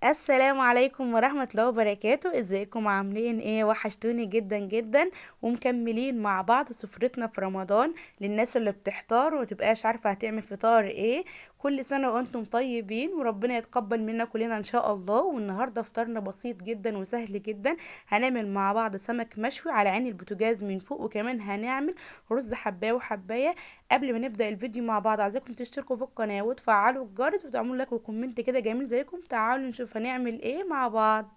السلام عليكم ورحمة الله وبركاته. ازيكم عاملين ايه؟ وحشتوني جدا جدا، ومكملين مع بعض سفرتنا في رمضان. للناس اللي بتحتار ومتبقاش عارفة هتعمل فطار ايه، كل سنة وانتم طيبين وربنا يتقبل منا كلنا ان شاء الله. والنهاردة فطارنا بسيط جدا وسهل جدا، هنعمل مع بعض سمك مشوي على عين البوتاجاز من فوق، وكمان هنعمل رز حباية وحباية. قبل ما نبدأ الفيديو مع بعض عايزاكم تشتركوا في القناة وتفعلوا الجرس وتعملوا like و comment كده جميل زيكم. تعالوا نشوف هنعمل ايه مع بعض.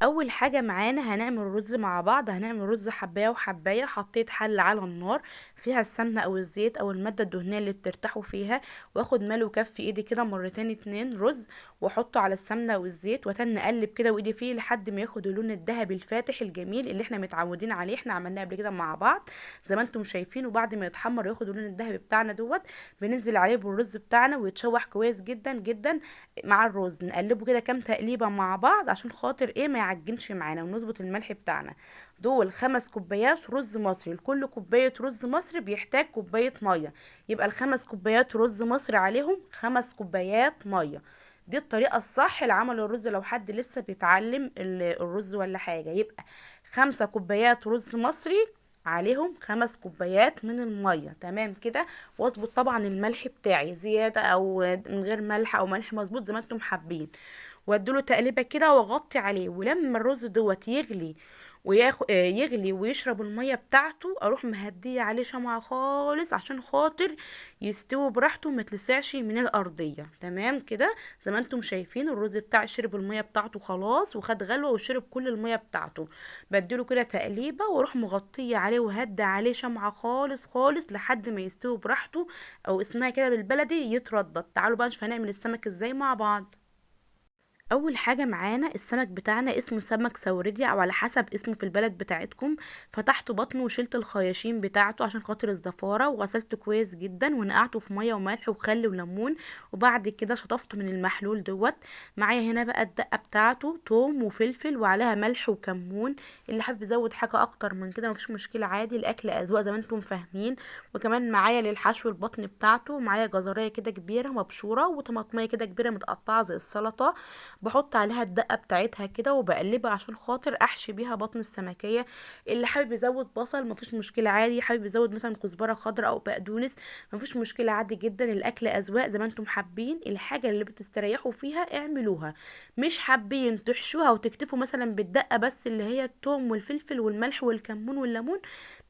اول حاجة معانا هنعمل رز مع بعض، هنعمل رز حباية وحباية. حطيت حلة على النار فيها السمنة او الزيت او المادة الدهنية اللي بترتاحوا فيها، واخد ملو كف ايدي كده مرتين اتنين رز واحطه على السمنة والزيت، واتن اقلب كده وايدي فيه لحد ما ياخد اللون الذهبي الفاتح الجميل اللي احنا متعودين عليه، احنا عملناه قبل كده مع بعض زي ما انتم شايفين. وبعد ما يتحمر وياخد اللون الذهبي بتاعنا دوت، بننزل عليه بالرز بتاعنا ويتشوح كويس جدا جدا مع الرز. نقلبه كده كام تقليبه مع بعض عشان خاطر ايه ما يعجنش معانا، ونظبط الملح بتاعنا. دول 5 كوبايات رز مصري، لكل كوباية رز مصري بيحتاج كوباية مية، يبقى ال5 كوبايات رز مصري عليهم 5 كوبايات مية. دي الطريقة الصح لعمل الرز لو حد لسه بيتعلم الرز ولا حاجة. يبقى 5 كوبايات رز مصري عليهم 5 كوبايات من المية، تمام كده. واظبط طبعا الملح بتاعي زيادة او من غير ملح او ملح مظبوط زي ما انتم حابين، واديله تقليبه كده واغطي عليه. ولما الرز دوت يغلي يغلي ويشرب المية بتاعته، اروح مهديه عليه شمعة خالص عشان خاطر يستوي براحته وما يتلسعش من الارضية، تمام كده. زي ما انتم شايفين الرز بتاعي شرب المية بتاعته خلاص، وخد غلوه وشرب كل المية بتاعته. بديله كده تقليبه واروح مغطيه عليه وهدي عليه شمعة خالص خالص لحد ما يستوي براحته، او اسمها كده بالبلدي يتردد. تعالوا بقى نشوف هنعمل السمك ازاي مع بعض. اول حاجة معانا السمك بتاعنا اسمه سمك سوردي او على حسب اسمه في البلد بتاعتكم. فتحت بطنه وشلت الخياشيم بتاعته عشان خاطر الزفاره، وغسلته كويس جدا ونقعته في مية وملح وخل وليمون، وبعد كده شطفته من المحلول دوت. معايا هنا بقى الدقة بتاعته، توم وفلفل وعليها ملح وكمون. اللي حابب يزود حاجة اكتر من كده مفيش مشكلة، عادي، الاكل اذواق زي ما انتم فاهمين. وكمان معايا للحشو البطن بتاعته، معايا جزريه كده كبيرة مبشوره وطماطميه كده كبيرة متقطعه زي السلطة، بحط عليها الدقة بتاعتها كده وبقلبها عشان خاطر احشي بيها بطن السمكيه. اللي حابب يزود بصل مفيش مشكلة عادي، حابب يزود مثلا كزبره خضراء او بقدونس مفيش مشكلة عادي جدا. الاكل اذواق زي ما انتم حابين، الحاجة اللي بتستريحوا فيها اعملوها. مش حابين تحشوها وتكتفوا مثلا بالدقه بس اللي هي التوم والفلفل والملح والكمون والليمون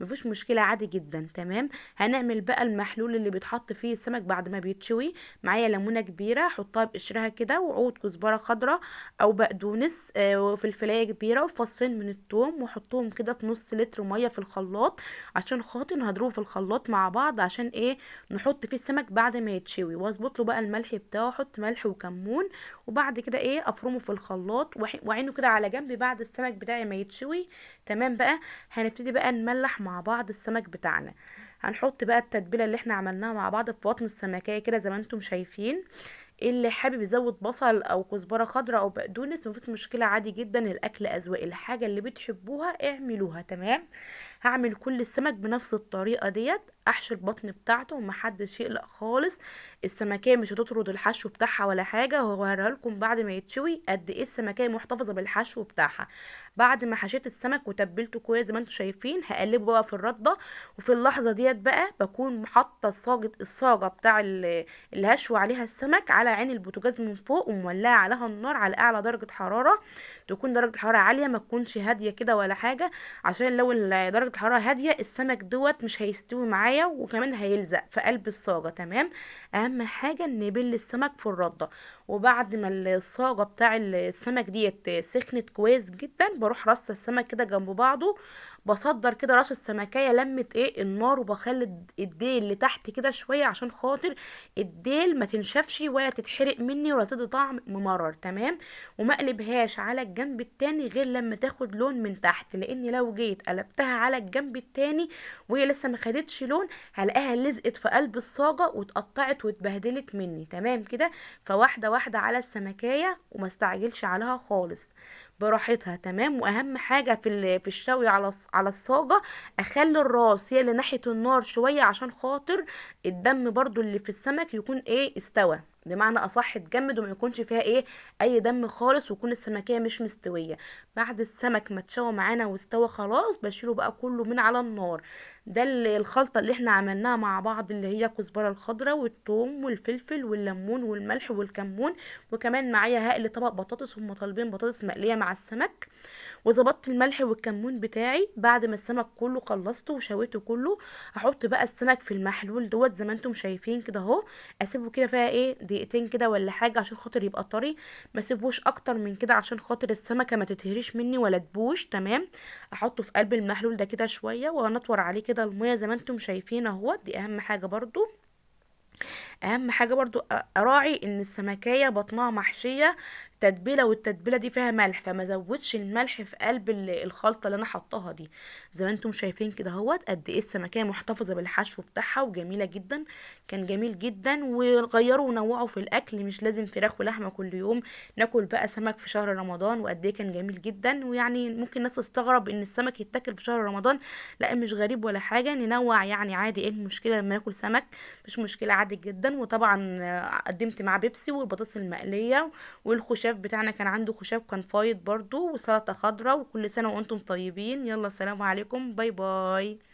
مفيش مشكلة عادي جدا، تمام. هنعمل بقى المحلول اللي بيتحط فيه السمك بعد ما بيتشوي. معايا ليمونه كبيرة احطها بقشرها كده، وعود كزبره خضراء او بقدونس، وفلفلايه كبيرة وفصين من الثوم، وحطهم كده في نص لتر مية في الخلاط عشان خاطر هضربه في الخلاط مع بعض عشان ايه نحط فيه السمك بعد ما يتشوي. واظبط له بقى الملح بتاعه، احط ملح وكمون، وبعد كده ايه افرمه في الخلاط واعينه كده على جنب بعد السمك بتاعي ما يتشوي، تمام. بقى هنبتدي بقى نملح مع بعض السمك بتاعنا. هنحط بقى التتبيله اللي احنا عملناها مع بعض في بطن السمكيه كده زي ما انتم شايفين. اللي حابب يزود بصل او كزبره خضراء او بقدونس مفيش مشكلة عادي جدا، الاكل اذواق، الحاجة اللي بتحبوها اعملوها، تمام. هعمل كل السمك بنفس الطريقة ديت، احشي البطن بتاعته ومحدش يقلق خالص، السمكيه مش هتطرد الحشو بتاعها ولا حاجة. هوريها لكم بعد ما يتشوي قد ايه السمكيه محتفظة بالحشو بتاعها. بعد ما حشيت السمك وتبلته كويس زي ما انتم شايفين، هقلبه بقى في الردة. وفي اللحظة ديت بقى بكون حاطه الصاجه بتاع اللي هشوي عليها السمك على عين البوتاجاز من فوق، ومولعه عليها النار على اعلى درجه حرارة، تكون درجه الحرارة عالية ما تكونش هادية كده ولا حاجة، عشان لو درجه الحرارة هادية السمك دوت مش هيستوي معايا وكمان هيلزق في قلب الصاجه، تمام. اهم حاجة نبل السمك في الردة. وبعد ما الصاجه بتاع السمك ديت سخنت كويس جدا، بروح رصه السمك كده جنب بعضه، بصدر كده راس السمكيه لمت ايه النار، وبخلي الديل اللي تحت كده شوية عشان خاطر الديل ما تنشفش ولا تتحرق مني ولا تدي طعم ممرر، تمام. وما اقلبهاش على الجنب التاني غير لما تاخد لون من تحت، لان لو جيت قلبتها على الجنب التاني وهي لسه ما خدتش لون هلاقيها لزقت في قلب الصاجه واتقطعت واتبهدلت مني، تمام كده. فواحدة واحدة على السمكيه وما استعجلش عليها خالص، براحتها، تمام. واهم حاجة في الشوي على الصاجه اخلي الراس هي اللي ناحية النار شوية عشان خاطر الدم برضو اللي في السمك يكون ايه استوى. بمعنى اصح تجمد وما يكونش فيها ايه اي دم خالص، ويكون السمكيه مش مستوية. بعد السمك ما اتشوى معانا واستوى خلاص، بشيله بقى كله من على النار. ده الخلطة اللي احنا عملناها مع بعض، اللي هي كزبره الخضراء والثوم والفلفل والليمون والملح والكمون، وكمان معايا هقل طبق بطاطس، هم طالبين بطاطس مقلية مع السمك. وظبطت الملح والكمون بتاعي. بعد ما السمك كله خلصته وشويته كله، هحط بقى السمك في المحلول دوت زي ما انتم شايفين كده اهو. اسيبه كده فيها ايه دقيقتين كده ولا حاجة عشان خاطر يبقى طري، ما اسيبهوش اكتر من كده عشان خاطر السمكة ما تتهريش مني ولا تبوش. تمام، احطه في قلب المحلول ده كده شوية، وانطور عليه كده المية زي ما انتم شايفين اهو. دي اهم حاجة برضو، اهم حاجة برضو اراعي ان السمكيه بطنها محشيه تتبيله، والتتبيله دي فيها ملح، فما زودش الملح في قلب الخلطة اللي انا حطاها دي. زي ما انتم شايفين كده اهوت قد ايه السمكيه محتفظة بالحشو بتاعها وجميلة جدا، كان جميل جدا. وغيروا ونوعوا في الاكل، مش لازم فراخ ولحمه كل يوم، ناكل بقى سمك في شهر رمضان، وقد ايه كان جميل جدا. ويعني ممكن الناس تستغرب ان السمك يتاكل في شهر رمضان، لا مش غريب ولا حاجة، ننوع يعني عادي، ايه المشكلة لما ناكل سمك؟ مش مشكلة، عادي جدا. وطبعا قدمت مع بيبسي والبطاطس المقليه والخشاف بتاعنا، كان عنده خشاف كان فايض برضو، وسلطة خضراء. وكل سنة وانتم طيبين. يلا سلام عليكم، bye bye.